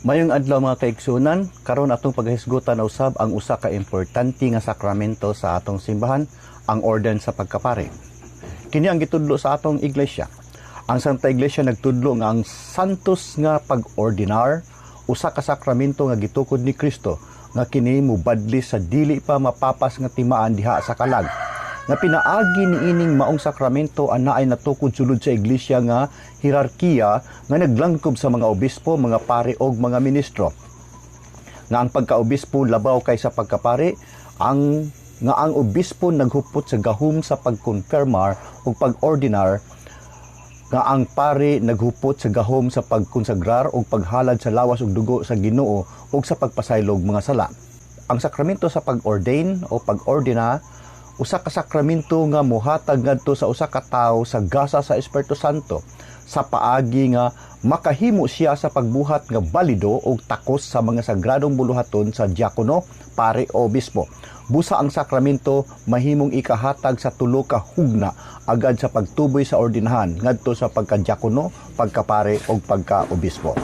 Mayong adlaw, mga kaigsuonan, karon atong paghisgutan usab ang usa ka importante nga sakramento sa atong simbahan, ang orden sa pagkapari. Kini ang gitudlo sa atong iglesia. Ang Santa Iglesia nagtudlo nga ang santos nga pag-ordinar usa ka sakramento nga gitukod ni Kristo, nga kini mubadli sa dili pa mapapas nga timaan diha sa kalag, nga pinaagi niining maong sakramento ang naay natukod sulod sa iglesia nga hierarkiya nga naglangkob sa mga obispo, mga pari og mga ministro. Nga ang pagkaobispo labaw kaysa pagkapari, ang nga ang obispo naghupot sa gahum sa pagkonfirmar ug pag-ordinar, nga ang pari naghupot sa gahom sa pagkonsagrar ug paghalad sa lawas ug dugo sa Ginoo ug sa pagpasaylog mga sala. Ang sakramento sa pag-ordain o pag-ordina usa ka sakramento nga mohatag ngadto sa usa ka tawo sa gasa sa Espiritu Santo sa paagi nga makahimo siya sa pagbuhat nga balido og takos sa mga sagradong buluhaton sa diakono, pare o obispo. Busa ang sakramento mahimong ikahatag sa tulo ka hugna agad sa pagtuboy sa ordinahan ngadto sa pagkadiakono, pagkapare og pagkaobispo.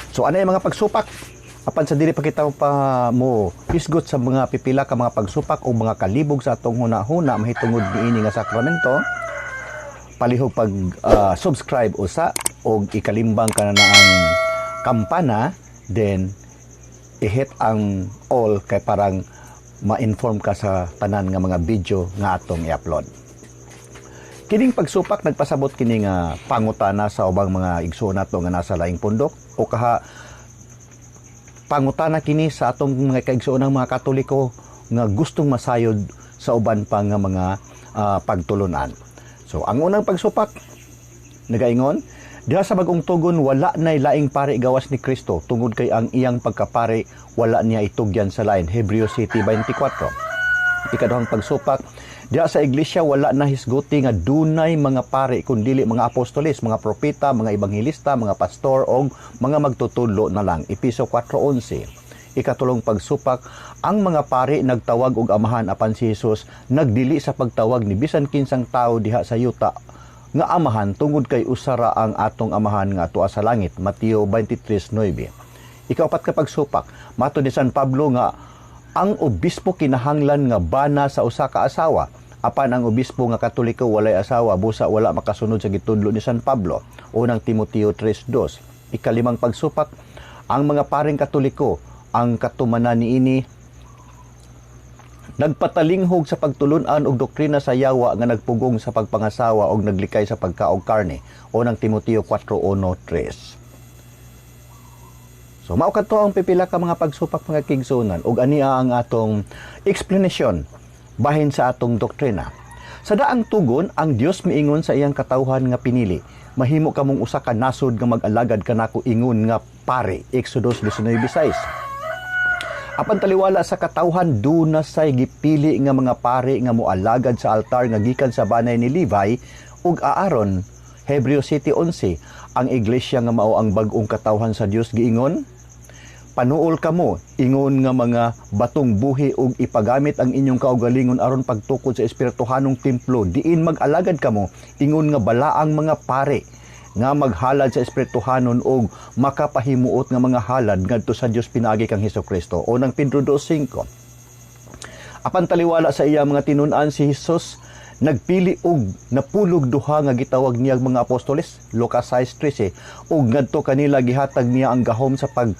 So ano yung mga pagsupak? Apan sa dili pa kita pa mo hisgot sa mga pipila ka mga pagsupak o mga kalibog sa atong huna-huna mahitungod niini nga sakramento, palihog pag subscribe usa og ikalimbang ka na ang kampana, then i-hit ang all kay parang ma-inform ka sa tanan nga mga video nga atong i-upload. Kining pagsupak nagpasabot kini nga pangutana sa ubang mga igsoon nato nga nasa laing pundok o kaha pangutana kini sa atong mga kaigsoonang mga Katoliko nga gustong masayod sa uban pa nga mga pagtulunan. So ang unang pagsupak nagaingon, diha sa Bagong Tugon wala nay laing pari gawas ni Kristo tungod kay ang iyang pagkapari wala niya itugyan sa lain. Hebreo 7:24. Ikaduhang pagsupak, diha sa iglesia wala na hisguti nga dunay mga pari kun dili mga apostoles, mga propeta, mga ebanghelista, mga pastor og mga magtutudlo na lang. Epeso 4:11. Ikatulong pagsupak, ang mga pari nagtawag og amahan, apan si Jesus nagdili sa pagtawag ni bisan kinsang tao diha sa yuta nga amahan tungod kay usara ang atong amahan nga atoa sa langit. Mateo 23:9. Ikaapat ka pagsupak, matod ni San Pablo nga ang obispo kinahanglan nga bana sa usa ka asawa, apan ang obispo nga Katoliko walay asawa, busa wala makasunod sa gitudlo ni San Pablo. Unang Timoteo 3:2. Ikalimang pagsupak, ang mga paring Katoliko ang katumanan niini nagpatalinghog sa pagtulun-an og doktrina sa yawa nga nagpugong sa pagpangasawa og naglikay sa pagkaog karne. Unang Timoteo 4:1-3. So mao kadto ang pipila ka mga pagsupak, mga kaigsuonan, ug ania ang atong explanation bahin sa atong doktrina. Sa daang tugon, ang Dios miingon sa iyang katawhan nga pinili, "Mahimo kamong usa ka nasod nga mag-alagad kanako ingon nga pare." Exodus 19:6. Apan taliwala sa katawhan, duna say gipili nga mga pari nga moalagad sa altar nga gikan sa banay ni Levi ug Aaron. Hebreo 7:11. Ang iglesia nga mao ang bag-ong katawhan sa Dios giingon, "Panuol kamo ingon nga mga batong buhi ug ipagamit ang inyong kaugalingon aron pagtukod sa espirituhanong templo diin mag-alagad kamo ingon nga balaang mga pari nga maghalad sa espirituhanon og makapahimuot nga mga halad ngadto sa Dios pinaagi kang Hesukristo." Unang Pedro 2:5. Apan taliwala sa iya mga tinun-an, si Jesus nagpili og napulog duha nga gitawag niya mga apostoles, Lucas 6:13, ug ngadto kanila gihatag niya ang gahom sa pag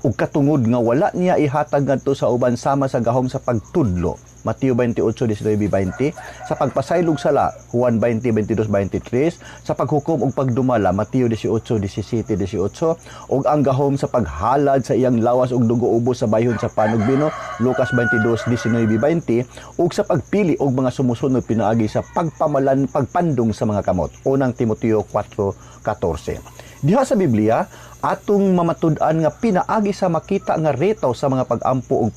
ug katungod nga wala niya ihatag ngadto sa uban, sama sa gahom sa pagtudlo, Mateo 28:19-20, sa pagpasaylog sala, Juan 20:22-23, sa paghukom ug pagdumala, Mateo 18:17-18, ug ang gahom sa paghalad sa iyang lawas ug dugo ubos sa bayhon sa pan ug bino, Lucas 22:19-20, ug sa pagpili og mga sumusunod pinaagi sa pagpamalan pagpandong sa mga kamot, Unang Timoteo 4:14. Diha sa Biblia, atong mamatud-an nga pinaagi sa makita nga retaw sa mga pag-ampo ug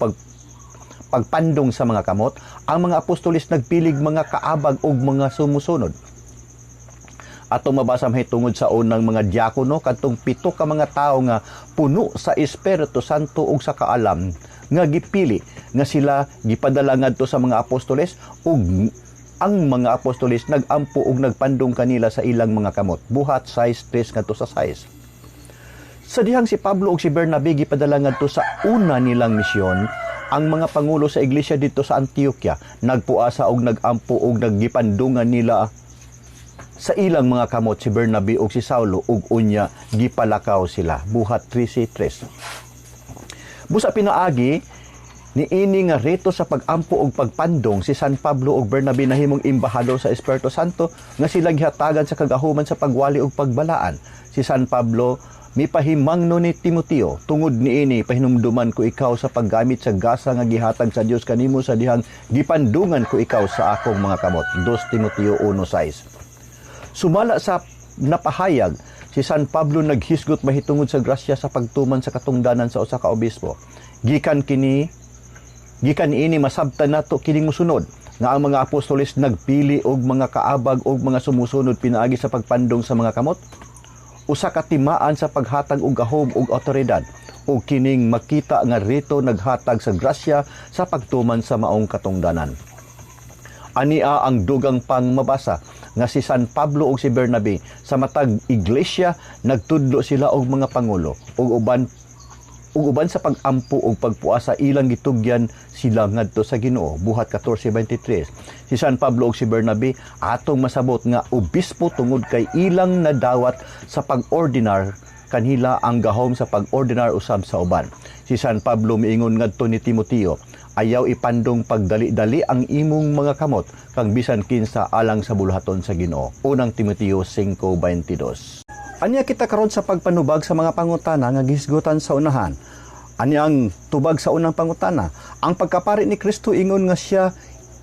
pagpandong sa mga kamot, ang mga apostoles nagpilig mga kaabag ug mga sumusunod. Atong mabasa mahitungod sa unang mga diakono, kadtong 7 ka mga tawo nga puno sa Espiritu Santo ug sa kaalam nga gipili nga sila gipadala ngadto sa mga apostoles ug ang mga apostoles nag-ampo ug nagpandong kanila sa ilang mga kamot. Buhat 6:3 ngadto sa 6. Sa dihang si Pablo ug si Bernabe gipadala ngadto sa una nilang misyon, ang mga pangulo sa iglesia didto sa Antioquia nagpuasa og nagampo og naggipandungan nila sa ilang mga kamot si Bernabe ug si Saulo ug unya gipalakaw sila. Buhat 13:3. Busa pinaagi ni ini nga reto sa pag-ampo og pagpandong, si San Pablo ug Bernabe nahimong embahador sa Espiritu Santo nga sila gihatagan sa kagahuman sa pagwali ug pagbalaan. Si San Pablo mipahimangno ni Timoteo, "Tungod niini pahinumduman ko ikaw sa paggamit sa gasa nga gihatag sa Dios kanimo sa dihang gipandungan ko ikaw sa akong mga kamot." 2 Timoteo 1:6. Sumala sa napahayag, si San Pablo naghisgot mahitungod sa grasya sa pagtuman sa katungdanan sa usa ka obispo. Gikan niini masabtan nato kining mosunod nga ang mga apostoles nagpili og mga kaabag og mga sumusunod pinaagi sa pagpandong sa mga kamot, usa ka timaan sa paghatag og gahom ug awtoridad, ug kining makita nga rito naghatag sa grasya sa pagtuman sa maong katungdanan. Ania ang dugang pang mabasa nga si San Pablo ug si Bernabe sa matag iglesia nagtudlo sila og mga pangulo ug uban sa pag-ampo ug pagpuasa, ilang gitugyan sila ngadto sa Ginoo. Buhat 14:23. Si San Pablo ug si Bernabe atong masabot nga obispo tungod kay ilang nadawat sa pag-ordinar kanila ang gahom sa pag-ordinar usab sa uban. Si San Pablo miingon ngadto ni Timoteo, "Ayaw ipandong pagdali-dali ang imong mga kamot kang bisan kinsa alang sa buluhaton sa Ginoo." Unang Timoteo 5:22. Anya kita karon sa pagpanubag sa mga pangutana nga gihisgutan sa unahan. Ani ang tubag sa unang pangutana: Ang pagkapari ni Kristo ingon nga siya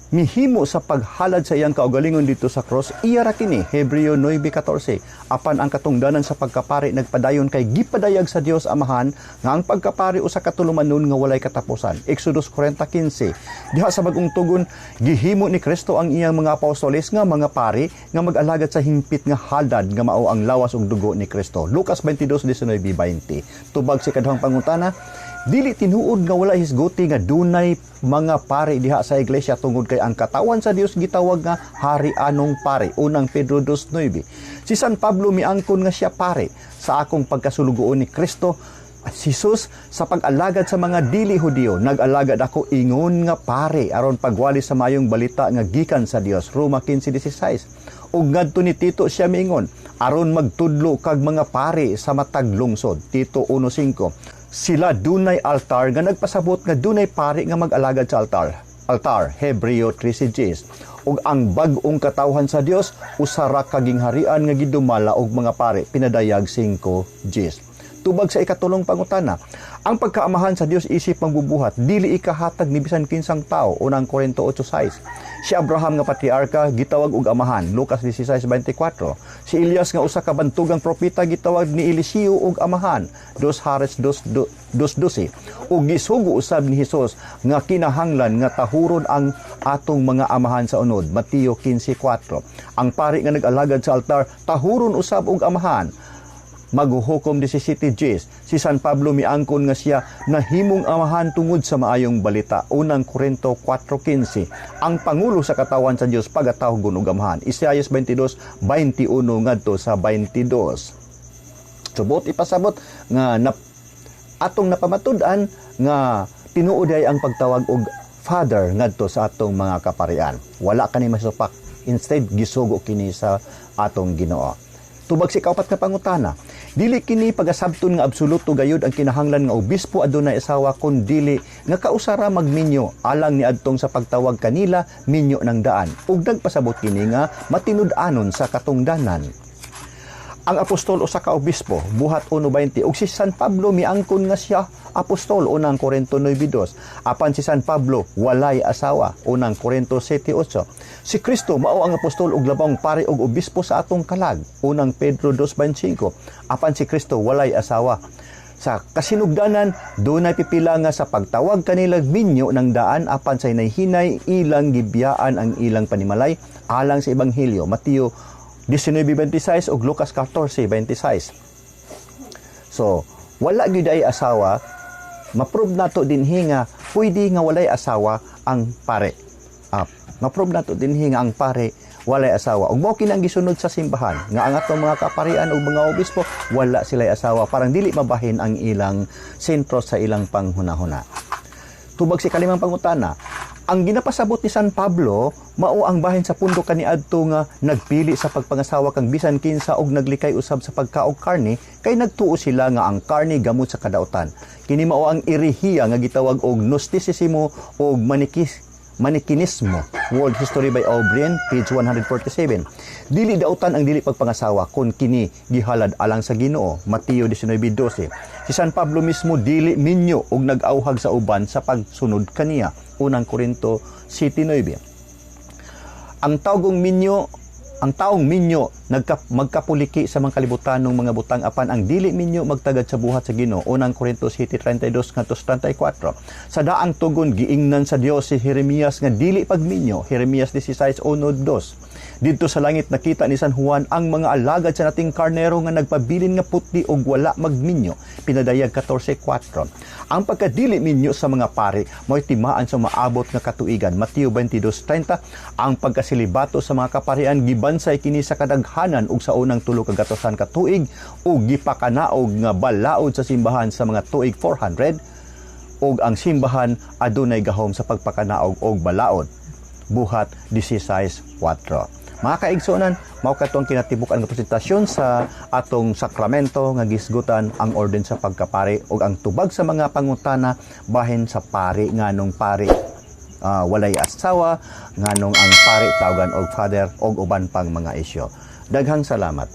mihimo sa paghalad sa iyang kaugalingon didto sa cross, iya ra kini. Hebreo 9:14. Apan ang katungdanan sa pagkapari nagpadayon kay gipadayag sa Dios Amahan nga ang pagkapari usa ka tulumanon nga walay katapusan. Exodus 40:15. Diha sa Bagong Tugon, gihimo ni Kristo ang iyang mga apostoles nga mga pari nga mag-alagad sa hingpit nga halad nga mao ang lawas ug dugo ni Kristo. Lucas 22:19-20. Tubag sa ikaduhang pangutana, dili tinuod nga wala hisguti nga dunay mga pari diha sa iglesia tungod kay ang katawan sa Dios gitawag nga hari-anong pari. Unang Pedro 2:9. Si San Pablo miangkon nga siya pari sa akong pagkasulugoon ni Kristo at Jesus sa pag-alagad sa mga dili Hudiyo. Nag-alagad ako ingon nga pare aron pagwali sa mayong balita nga gikan sa Dios. Roma 15:16. Ug ngadto ni Tito siya miingon, "Aron magtudlo kag mga pare sa matag lungsod." Tito 1:5. Sila dunay altar nga nagpasabot nga dunay pari nga mag-alagad sa altar. Altar, Hebreo 13:10. Ug ang bag-ong katawhan sa Dios usa ra ka gingharian nga gidumala og mga pare. Pinadayag 5:10. Tubag sa ikatulong pangutana, ang pagkaamahan sa Dios isip magbubuhat, dili ikahatag ni bisan kinsang tao. Unang Korinto 8:6. Si Abraham nga patriarka gitawag og amahan. Lucas 16:24. Si Elias nga usa ka bantugang propeta gitawag ni Eliseo og amahan. 2 Hares 2:12. Ug gisugo usab ni Hesus nga kinahanglan nga tahuron ang atong mga amahan sa unod. Mateo 15:4. Ang pari nga nag-alagad sa altar tahuron usab og amahan. Maghuhukom 17:10. Si San Pablo miangkon nga siya nahimong amahan tungod sa maayong balita. Unang Korinto 4:15. Ang pangulo sa katawan sa Dios pagatawgon og amahan. Isaias 22:21 ngadto sa 22. Subot ipasabot nga atong napamatud-an nga tinuod ay ang pagtawag og father ngadto sa atong mga kaparian. Wala kani masupak. Instead, gisugo kini sa atong Ginoo. Tubag sa ikaupat nga pangutana, dili kini pagasabton nga absoluto gayud ang kinahanglan nga obispo adunay asawa kun dili nga kausara magminyo alang ni adtong sa pagtawag kanila minyo ng daan, ug nagpasabot kini nga matinud-anon sa katungdanan. Ang apostol usa ka obispo, Buhat 1:20, ug si San Pablo miangkon nga siya apostol, Unang Korinto 9:2. Apan si San Pablo walay asawa, Unang Korinto 7:8. Si Kristo mao ang apostol ug labong pari ug obispo sa atong kalag, Unang Pedro 2:25. Apan si Kristo walay asawa. Sa kasinugdanan, dunay pipila nga sa pagtawag kanila minyo ng daan, apan sa hinay-hinay ilang gibiyaan ang ilang panimalay alang sa ebanghelyo. Mateo 19:26 ug Lucas 14:26. So, wala gyud ay asawa, ma-prove nato dinhi nga pwede nga walay asawa ang pare. Ma-prove nato dinhi nga ang pare walay asawa. Ug mao kini ang gisunod sa simbahan nga ang atong mga kaparian ug mga obispo, wala sila asawa, parang dili mabahin ang ilang sentro sa ilang panghunahuna. Tubag sa ikalimang pangutana, ang ginapasabot ni San Pablo mao ang bahin sa pundo kaniadto nga nagpili sa pagpangasawa kang bisan kinsa og naglikay usab sa pagkaog karne kay nagtuo sila nga ang karne gamot sa kadautan. Kini mao ang erehiya nga gitawag og Gnosticismo og Manikinismo. World History by O'Brien, page 147. Dili dautan ang dili pagpangasawa kung kini gihalad alang sa Ginoo. Mateo 19:12. Si San Pablo mismo dili minyo og nag-awhag sa uban sa pagsunod kaniya. Unang Korinto 7:9. Ang taong minyo magkapuliki sa mga kalibutanong mga butang, apan ang dili minyo magtagad sa buhat sa Ginoo. Unang Korinto 7:32 ngadto 34. Sa daang tugon, giingnan sa Dios si Jeremias nga dili pagminyo. Jeremias 16:1-2. Didto sa langit, nakita ni San Juan ang mga alagad sa Nating Karnero nga nagpabilin nga putli ug wala magminyo. Pinadayag 14:4. Ang pagkadili minyo sa mga pari mo'y timaan sa maabot nga katuigan. Mateo 22:30. Ang pagkasilibato sa mga kaparian, gibansay kini sa kadaghanan ug sa unang 300 ka tuig ug gipakanaog nga balaod sa simbahan sa mga tuig 400, ug ang simbahan adunay gahom sa pagpakanaog og balaod. Buhat 16:4. Mga kaigsuonan, mao katong kinatibuk-an nga presentasyon sa atong sakramento nga gisgutan ang orden sa pagkapari ug ang tubag sa mga pangutana bahin sa pari, nganong pari walay asawa, nganong ang pari tawagan og father, og uban pang mga isyu. Daghang salamat.